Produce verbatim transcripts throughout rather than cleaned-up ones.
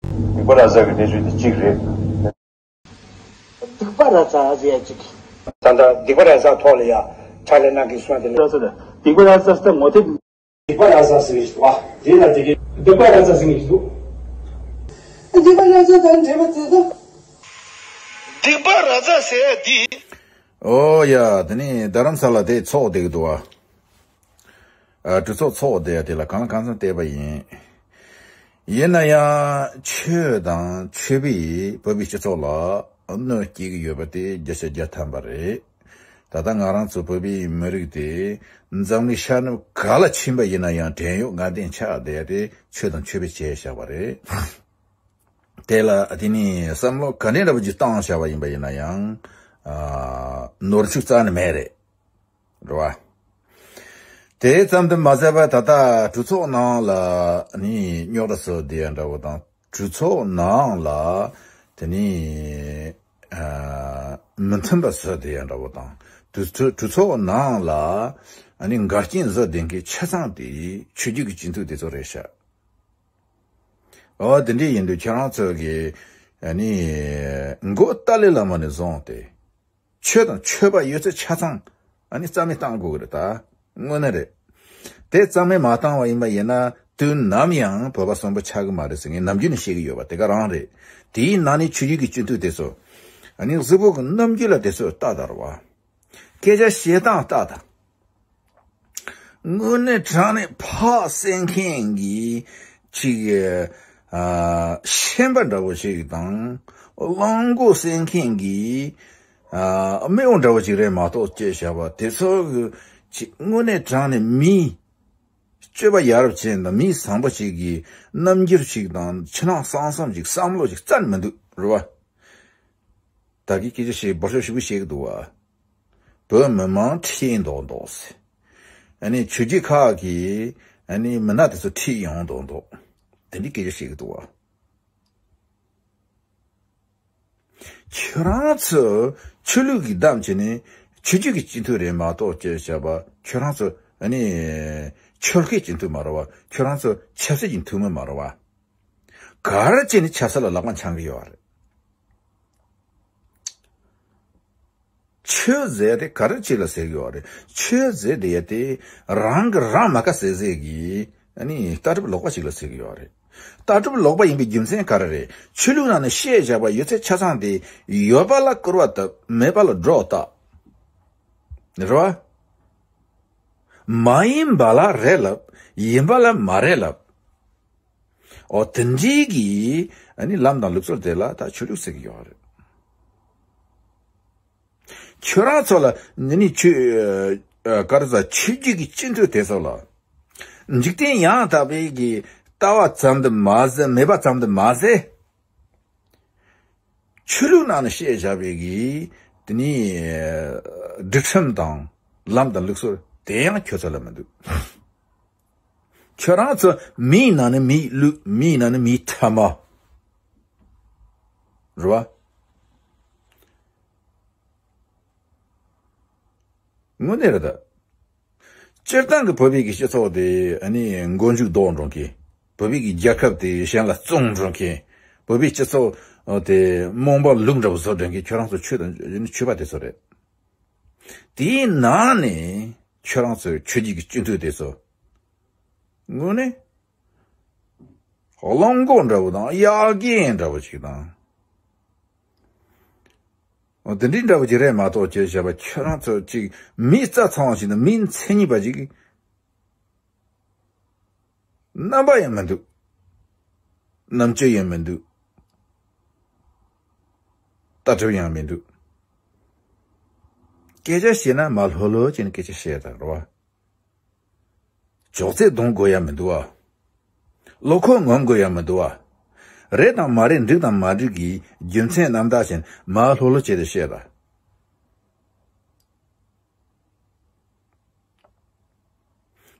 སྡིག་པ་ར་ཛ་གི་གནས་ཚུལ་དེ་གཅིག་རེད། སྡིག་པ་ར་ཛ་ཟེར་ཡ་གཅིག་ད་ལྟ་སྡིག་པ་ར་ཛ་ཐོག་ལ་ཡ་ཕྱག་ལས་གནང་གི་སོང་དེ་ལ། སྡིག་པ་ར་ཛ་ཟེར་ངོ་དེབ། སྡིག་པ་ར་ཛ་ཟེར་གྱི་འདུག་དེ་ལ་དེ་གི་སྡིག་པ་ར་ཛ་ཟེར་གྱི་འདུག་སྡིག་པ་ར་ཛ་དང་འབྲེལ་བ་དེ་དང་། སྡིག་པ་ར་ཛ་ཟེར་ཡ་དེ། ཨོ་ཡ། དེ་ནི་རྡ་རམ་ས་ལ་དེ་ཚོགས་བསྡད་ཀྱི་འདུག་བ། ཨ། གྲོས་ཚོགས་ཚོགས་བསྡད་ཡ་དེ་ལ་གང་ལ་གང་འཚམ་བལྟས་པ་ཡིན། ཡིན་ན་ཡང་ཆོས་དང་ཆོས་པས་བོད་པའི་སྤྱི་ཚོགས་ལ་གནོད་སྐྱེལ་གྱི་ཡོད་པ་དེ་བརྒྱ་ཆ་བརྒྱ་ཐམ་པ་རེད། ད་ལྟ་ང་རང་ཚོ་བོད་པའི་མི་རིགས་དེ་འཛམ་གླིང་ཤར་ནུབ་ག་ལ་ཕྱིན་པ་ཡིན་ན་ཡང་བྲན་གཡོག་ངན་སྡན་ཆགས་བསྡད་ཡ་དེ་ཆོས་དང་ཆོས་པས་བྱས་བཞག་པ་རེད། དེ་ལ་དེ་ནི་བསམ་བློ་ག་འདྲའི་འདྲ་པོ་ཅིག་བཏང་བཞག་པ་ཡིན་པ་ཡིན་ན་ཡང་། ཨ། ནོར་འཆུག་རྩ་ནས་མེད་རེད། རེད་བ། དེ་ཙམ་དུ་མ་ཟད་པར་ད་ལྟ་གྲོས་ཚོགས་ནང་ལ་ནི་རྙོག་དྲ་བཟོ་བསྡད་ཡ་འདྲ་བོ་དང་གྲོས་ཚོགས་ནང་ལ་དེ་ནི་ཨ། མི་མཐུན་པ་བཟོ་བསྡད་ཡ་འདྲ་བོ་དང་དུ་གྲོས་ཚོགས་ནང་ལ་ནི་འགལ་རྐྱེན་བཟོ་བསྡད་མཁན་ཆ་ཚང་དེ་ཆོས་བརྒྱུད་ཀྱི་སྤྱི་འཐུས་དེ་ཚོ་རེད་ཤག་འོ་དེ་འདྲ་ཡིན་དུས་ཁྱེད་རང་ཚོ་གིས་ནི་མགོ་ཏཱ་ལའི་བླ་མ་ནས་བཟུང་སྟེ། ཆོས་དང་ཆོས་པ་ཡོད་ཚད་ཆ་ཚང་ཨ་ནི་རྩ་མེད་བཏང་དགོས་ཀྱི་རེད་ད། དངོས་གནས་རེད། དེ་རྩ་མེད་མ་བཏང་བ་ཡིན་པ་ཡིན་ན་དུས་ནམ་ཡང་བོད་པ་གསོན་པོ་ཆགས་ཀྱི་མ་རེད་ཟེར་ངས་ནམ་རྒྱུན་ནས་བཤད་ཀྱི་ཡོད་པ་དེ་ག་རང་རེད། དེའི་ནང་ནས་ཆོས་བརྒྱུད་ཀྱི་སྤྱི་འཐུས་དེ་ཚོ་ཨ་ནི་གཟུགས་པོ་གི་རྣམ་འགྱུར་ལ་དེ་ཚོས་ལྟ་དང་རེད་བ། སྐད་ཆ་བཤད་སྟངས་ལྟ་དང་། དངོས་གནས་དྲང་གནས་ཕག་བསད་མཁན་གྱི་ཅིག་ཨ། ཤན་པ་འདྲ་བོ་ཞིག་དང་། གླང་མགོ་བསད་མཁན་གྱི་ཨ། རྨེའུ་འདྲ་བོ་ཞིག་རེད་མ་གཏོགས་ཅེས་བྱ་བ་དེ་ཚོ་གི་ཅིག་དངོས་གནས་དྲང་གནས་མི་སྤྱོད་པ་ཡ་རབས་ཅན་དང་མི་བཟང་པོ་ཞིག་གི་རྣམ་འགྱུར་ཞིག་དང་ཕྱི་ནང་གསང་གསུམ་ཞིག་བསམ་བློ་ཞིག་རྩ་ནས་མི་འདུག་རེད་བ། ད་གིན་སྐད་ཆ་བཤད་འབོར་ཤོག་ཞིག་བཤད་ཀྱི་འདུག་བ། བོད་མི་མང་ཁྲིད་མདོག་མདོག་ཟེར། ཨ་ནི་ཆོས་བརྒྱུད་ཁག་གི་ཨ་ནི་མི་སྣ་དེ་ཚོ་ཁྲིད་ཡོང་མདོག་མདོག་དེ་འདྲའི་སྐད་ཆ་བཤད་ཀྱི་འདུག་བ། ཁྱོད་རང་ཚོ་ཆོས་ལུགས་ཀྱི་བདམས་བྱས་ནས་ཆོས་བརྒྱུད་ཀྱི་སྤྱི་འཐུས་རེད་མ་གཏོགས་ཅེས་བྱ་བ་ཁྱོད་རང་ཚོ་ཨ་ནི་ཆོལ་ཁའི་སྤྱི་འཐུས་མ་རེད་བ། ཁྱོད་རང་ཚོ་ཆབ་སྲིད་ཀྱི་འཐུས་མི་མ་རེད་བ། ག་རེ་བྱས་ནས་ཆབ་སྲིད་ལ་ལག་པ་འཆང་གི་ཡོད་རེད། ཆོས་ཟེར་དེ་ག་རེ་ཅིག་ལ་ཟེར་གི་ཡོད་རེད། ཆོས་ཟེར་དེ་ཡ་དེ་རང་གི་རང་མ་དགའ་ཟེར་ཟེར་གི་ཨ་ནི་ལྟ་གྲུབ་ལོག་པ་ཅིག་ལ་ཟེར་གི་ཡོད་རེད། ལྟ་གྲུབ་ལོག་པ་ཡིན་པའི་རྒྱུ་མཚན་ག་རེ་རེད། ཆོས་ལུགས་ནང་ནས་བཤད་བཞག་པ་ཡོད་ཚད་ཆ་ཚང་དེ་ཡོད་པ་ལ་སྐུར་བ་བཏབ། མེད་པ་ལ་སྒྲོ་བཏགས། རེད་བ། མ་ཡིན་པ་ལ་རེད་ལབ། ཡིན་པ་ལ་མ་རེད་ལབ། ཨོ་དེ་འདྲའི་གི་ཨ་ནི་ལམ་དང་ལུགས་སྲོལ་དེ་ལ་ད་ཆོས་ལུགས་ཟེར་གི་ཡོད་རེད། ཁྱོད་རང་ཚོ་ལ་ཨ་ནི་ཆོས་ཨ་ག་རེ་ཟ་ཆོས་བརྒྱུད་ཀྱི་སྤྱི་འཐུས་དེ་ཚོ་ལ་འཇིག་རྟེན་ཡང་དག་པའི་གི་ལྟ་བ་ཙམ་དུ་མ་ཟད། མེད་པ་ཙམ་དུ་མ་ཟད། ཆོས་ལུགས་ནང་ནས་བཤད་བཞག་པའི་གི་དེ་ནི་སྒྲིག་ཁྲིམས་དང་ལམ་དང་ལུགས་སྲོལ་དེ་ཡང་ཁྱོད་ཚོ་ལ་མི་འདུག་ཁྱོད་རང་ཚོ་མིའི་ནང་ནས་མིའི་ལུག་མིའི་ནང་ནས་མིའི་ཕྲ་མ། རེད་བ། དངོས་གནས་རེད་ད། སྤྱིར་བཏང་གི་བོད་པའི་གི་སྤྱི་ཚོགས་དེ་ཨ་ནི་མགོ་མཇུག་ལྡོག་འགྲོ་མཁན། བོད་པའི་གི་རྒྱལ་ཁབ་དེ་གཞན་ལ་བཙོང་འགྲོ་མཁན། བོད་པའི་སྤྱི་ཚོགས་དེ་རྨོངས་པ་ལུག་འདྲ་བོ་བཟོ་འགྲོ་མཁན་ཁྱོད་རང་ཚོ་ཆོས་དང་ཆོས་པ་དེ་ཚོ་རེད། དེའི་ནང་ནས་ཁྱོད་རང་ཚོའི་ཆོས་བརྒྱུད་ཀྱི་སྤྱི་འཐུས་དེ་ཚོ་དངོས་གནས་གླང་མགོ་འདྲ་བོ་དང་གཡག་རྒན་འདྲ་བོ་ཞིག་དང་། འོ་དེ་འདྲའི་འདྲ་བོ་ཅིག་རེད་མ་གཏོགས་ཅེས་བྱ་བ་ཁྱོད་རང་ཚོ་ཅིག་མིའི་རྩ་ཚང་བ་ཞིག་དང་མིའི་མཚན་ཉིད་པ་ཅིག་རྣམ་པ་ཡང་མི་འདུག་རྣམ་དཔྱོད་ཡང་མི་འདུག་ལྟ་གྲུབ་ཡང་མི་འདུག་སྐད་ཆ་བཤད་ན་མ་ལྷོད་ལྷོད་བྱས་ནས་སྐད་ཆ་བཤད་དང་རེད་བ། ཅོག་ཙེ་རྡུང་དགོས་ཡ་མི་འདུག་བ། བློ་ཁོག་ངོམ་དགོས་ཡ་མི་འདུག་བ། རེད་དང་མ་རེད་འགྲིག་དང་མ་འགྲིག་གི་རྒྱུ་མཚན་རྣམ་དག་བཞིན་མ་ལྷོད་ལྷོད་བྱས་ཏེ་བཤད་དང་།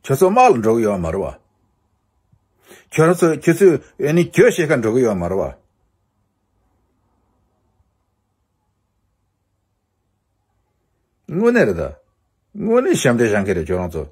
ཁྱོད་ཚོ་དམག་ལ་འགྲོ་གི་ཡོད་མ་རེད་བ། ཁྱོད་རང་ཚོ་ཁྱོད་ཚོས་ཨེ་ནི་གྱོད་བཤད་ཁར་འགྲོ་གི་ཡོད་མ་རེད་བ། དངོས་གནས་རེད་ད། དངོས་གནས་ཞབས་འདྲེན་བཞེངས་མཁན་རེད་ཁྱོད་རང་ཚོ།